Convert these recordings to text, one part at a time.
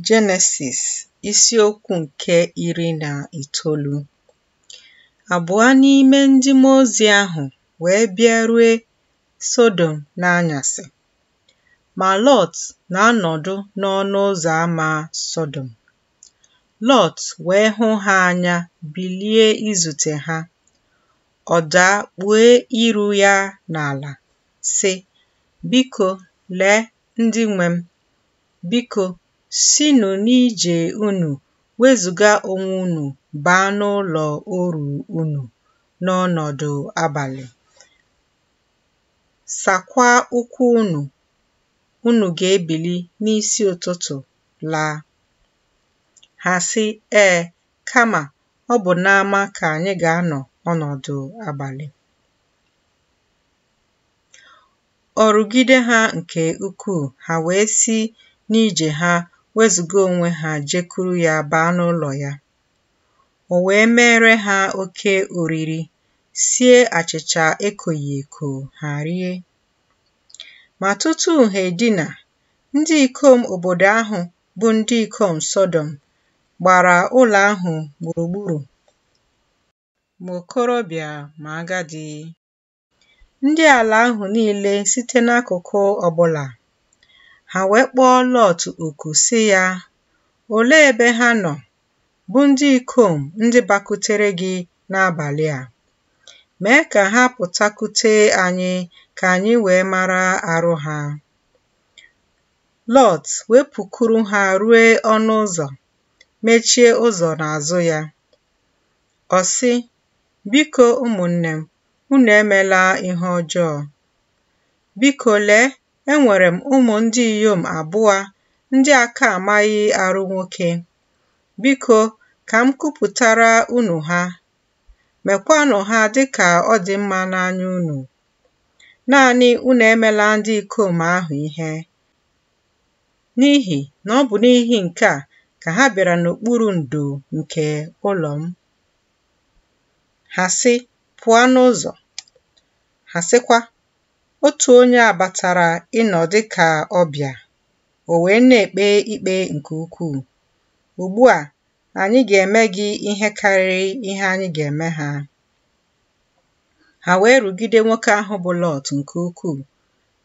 Jenesis isiokwu nke 19. Abụọ n'ime ndị mmụọ ozi ahụ wee bịarue Sọdọm n'anyasị, ma Lọt na-anọdụ n'ọnụ ụzọ ámá Sọdọm. Lọt wee hụ ha anya bilie izute ha. Ọ daa kpuo iru ya n'ala, sị, Biko, lee, ndị nwe m, biko, sinụ n'ije unu wezụga onwe unu baa n'ụlọ oru unu n'ọnọdụ abalị, saakwa ụkwụ unu, unu ga-ebili n'isi ụtụtụ laa. Ha sị, Ee, kama ọ bụ n'ama ka anyị ga-anọ ọnọdụ abalị. Ọ rụgide ha nke ukwuu, ha wee si n'ije ha wezụga onwe ha jekwuru ya baa n'ụlọ ya. O wee meere ha oke oriri, sie achịcha ekoghị eko ha rie. Ma tutu ha edina, ndị ikom obodo ahụ bụ ndị ikom Sọdọm gbara ụlọ ahụ gburugburu, ma okorobịa ma agadi, ndị ala ahụ niile site n'akụkụ ọbụla. Ha wee kpọọ Lọt oku sị ya, Olee ebe ha nọ, bụ ndị ikom ndị bakutere gị n'abalị a? Mee ka ha pụtakwute anyị ka anyị wee mara arụ ha. Lọt wee pụkwuru ha rue ọnụ ụzọ, mechie ụzọ n'azụ ya. Ọ sị, Biko ụmụnne m, unu emela ihe ọjọọ. Biko lee, enwere m ụmụ ndị inyom abụọ ndị aka amaghị arụ nwoke. Biko ka m kwupụtara unu ha. Mekwanụ ha dịka ọ dị mma n'anya unu. Naanị unu emela ndị ikom ahụ ihe, n'ihi na ọ bụ n'ihi nke a ka ha bịara n'okpuru ndo nke ụlọ m. Ha sị, Pụọ n'ụzọ. Ha sịkwa, Otu onye a batara ịnọ dịka ọbịa, o wee na-ekpe ikpe nke ukwuu. Ugbu a, anyị ga-eme gị ihe karịrị ihe anyị ga-eme ha. Ha wee rugide nwoke ahụ bụ Lọt nke ukwuu,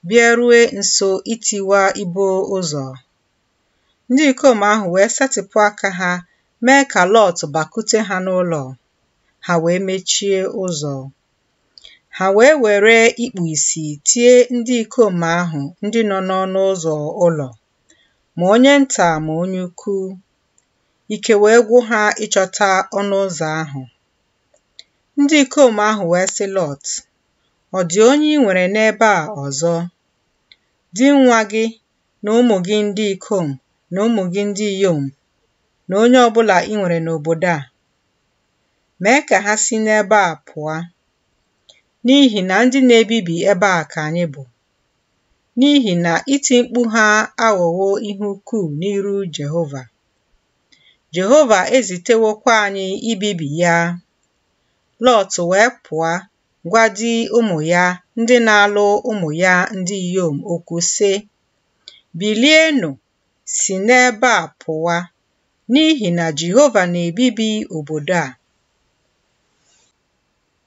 bịarue nso itiwa ibo ụzọ. Ndị ikom ahụ wee setịpụ aka ha mee ka Lọt bakute ha n'ụlọ. Ha wee mechie ụzọ. Ha wee were ikpu ìsì tie ndị ikom ahụ ndị nọ n'ọnụ ụzọ ụlọ, ma onye nta ma onye ukwu. Ike wee gwụ ha ịchọta ọnụ ụzọ ahụ. Ndị ikom ahụ wee sị Lọt, Ọ dị onye i nwere n'ebe a ọzọ? Di nwa gị na ụmụ gị ndị ikom na ụmụ gị ndị inyom na onye ọbụla i nwere n'obodo a. Mee ka ha si n'ebe a pụọ, n'ihi na ndị na-ebibi ebe a ka anyị bụ. N'ihi na iti mkpu ha aghọwo ihe ukwuu n'iru Jehova. Jehova ezitewokwa anyị ibibi ya. Lọt wee pụọ gwa di ụmụ ya ndị na-alụ ụmụ ya ndị inyom okwu sị, Bilienụ, si n'ebe a pụwa, n'ihi na Jehova na-ebibi obodo a.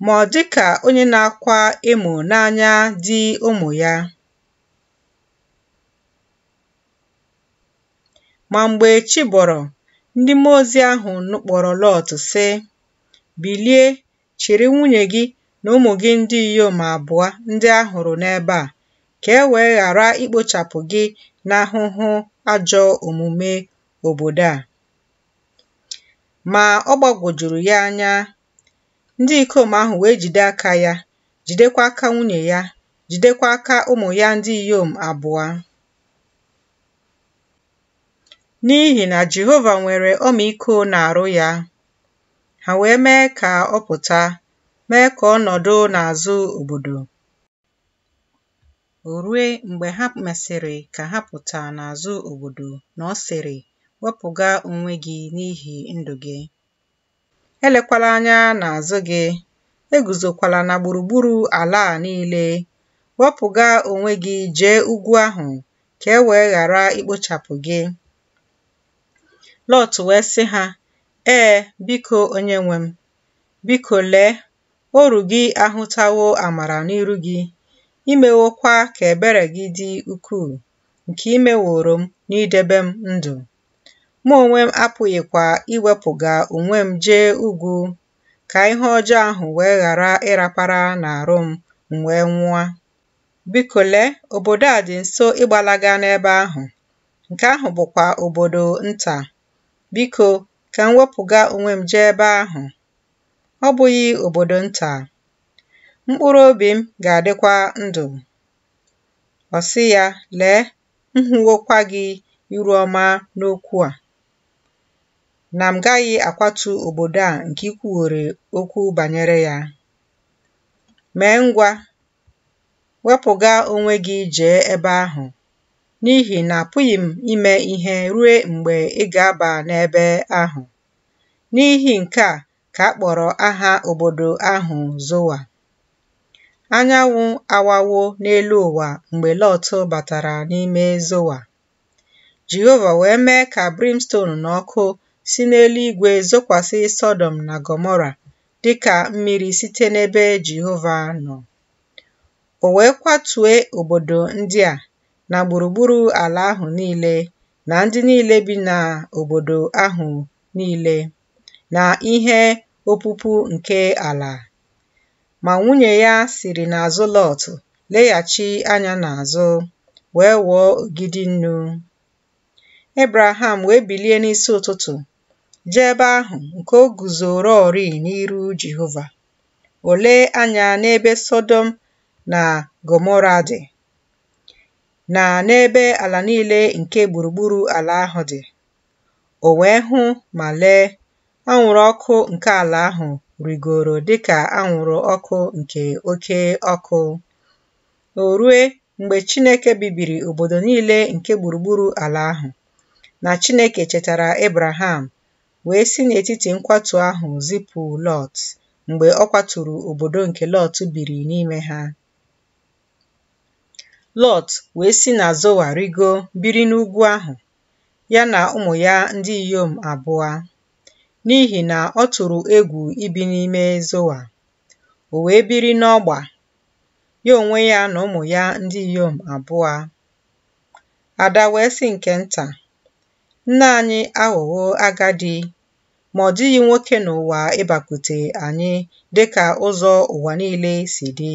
Ma ọ dị ka onye na-akwa emo n'anya di ụmụ ya. Ma mgbe chi bọrọ, ndị mmụọ ozi ahụ nụkpọrọ Lọt sị, Bilie, chịrị nwunye gị na ụmụ gị ndị inyom abụọ ndị a hụrụ n'ebe a, ka e wee ghara ikpochapụ gị n'ahụhụ ajọ omume obodo a. Ma ọ gbagwojuru ya anya. Ndị ikom ahụ wee jide aka ya, jidekwa aka nwunye ya, jidekwa aka ụmụ ya ndị inyom abụọ. N'ihi na Jehova nwere ọmịiko n'arụ ya. Ha wee mee ka ọ pụta, mee ka ọ nọdụ n'azụ obodo. O rue mgbe ha mesịrị ka ha pụta n'azụ obodo na ọ sịrị, Wepụga onwe gị n'ihi ndụ gị. Elekwala anya n'azụ gị, eguzokwala na gburugburu ala a niile. Wepụga onwe gị jee ugwu ahụ, ka e wee ghara ikpochapụ gị. Lọt wee sị ha, Ee, biko, onyenwe m. Biko lee, oru gị ahụtawo amara n'iru gị, i mewokwa ka ebere gị dị ukwuu, nke i meworo m n'idebe m ndụ. Mụ onwe m apụghịkwa iwepụga onwe m jee ugwu, ka ihe ọjọọ ahụ wee ghara ịrapara n'arụ m, m wee nwụọ. Biko lee, obodo a dị nso ịgbalaga n'ebe ahụ, nke ahụ bụkwa obodo nta. Biko, ka m wepụga onwe m jee ebe ahụ. Ọ bụghị obodo nta. Mkpụrụ obi m ga-adịkwa ndụ. Ọ sị ya, Lee, m hụwokwa gị iru ọma n'okwu a, na m gaghị akwatu obodo a nke i kwuworo okwu banyere ya. Mee ngwa, wepụga onwe gị jee ebe ahụ, n'ihi na apụghị m ime ihe rue mgbe ị ga-aba n'ebe ahụ. N'ihi nke a ka a kpọrọ aha obodo ahụ Zoa. Anyanwụ awawo n'elu ụwa mgbe Lọt batara n'ime Zoa. Jehova wee mee ka brimstone na ọkụ si n'eluigwe zokwasị Sọdọm na Gọmọra dịka mmiri site n'ebe Jehova nọ. O wee kwatue obodo ndị a na gburugburu ala ahụ niile na ndị niile bi n'obodo ahụ niile na ihe opupu nke ala. Ma nwunye ya siri n'azụ Lọt leghachi anya n'azụ, wee ghọọ ogidi nnu. Ebraham wee bilie n'isi ụtụtụ, jee ebe ahụ nke o guzororị n'iru Jehova. O lee anya n'ebe Sọdọm na Gọmọra dị, na n'ebe ala niile nke gburugburu ala ahụ dị. O wee hụ ma lee, anwụrụ ọkụ nke ala ahụ rigoro dịka anwụrụ ọkụ nke oke ọkụ. O rue mgbe Chineke bibiri obodo niile nke gburugburu ala ahụ, na Chineke chetara Ebraham, wee si n'etiti nkwatu ahụ zipụ Lọt, mgbe ọ kwaturu obodo nke Lọt biri n'ime ha. Lọt wee si na Zoa rigo biri n'ugwu ahụ, ya na ụmụ ya ndị inyom abụọ, n'ihi na ọ tụrụ egwu ibi n'ime Zoa. O wee biri n'ọgba, ya onwe ya na ụmụ ya ndị inyom abụọ. Ada wee sị nke nta, Nna anyị aghọwo agadi, ma ọ dịghị nwoke n'ụwa ịbakwute anyị dịka ụzọ ụwa niile si dị.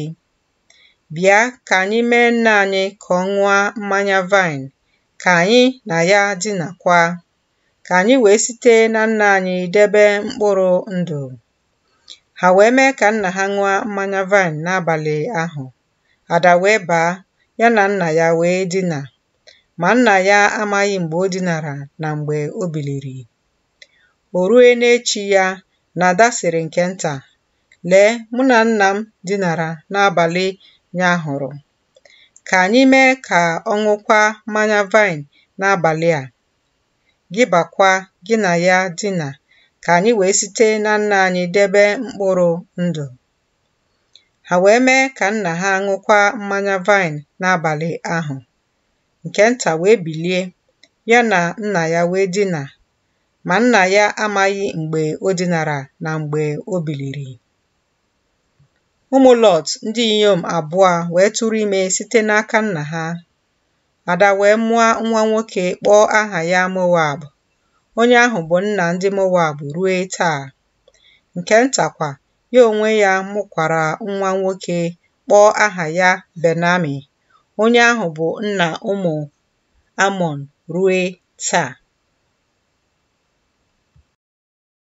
Bịa ka anyị mee nna anyị ka ọ ṅụọ mmanya vaịn, ka anyị na ya dinakwa, ka anyị wee site na nna anyị debe mkpụrụ ndụ. Ha wee mee ka nna ha ṅụọ mmanya vaịn n'abalị ahụ. Ada wee baa, ya na nna ya wee dina. Ma nna ya amaghị mgbe o dinara na mgbe o biliri. O rue n'echi ya na ada sịrị nke nta, Lee, mụ na nna m dinara n'abalị nyahụrụ. Ka anyị mee ka ọ ṅụkwa mmanya vaịn n'abalị a. Gị bakwa, gị na ya dina, ka anyị wee site na nna anyị debe mkpụrụ ndụ. Ha wee mee ka nna ha ṅụkwa mmanya vaịn n'abalị ahụ. Nke nta wee bilie, ya na nna ya wee dina, ma nna ya amaghị mgbe o dinara na mgbe o biliri. Ụmụ Lọt ndị inyom abụọ wee tụrụ ime site n'aka nna ha. Ada wee mụọ nwa nwoke kpọọ aha ya Moab. Onye ahụ bụ nna ndị Moab rue taa. Nke nta kwa, ya onwe ya mụkwara nwa nwoke kpọọ aha ya Benami. Onye ahụ bụ nna ụmụ Amọn rue taa.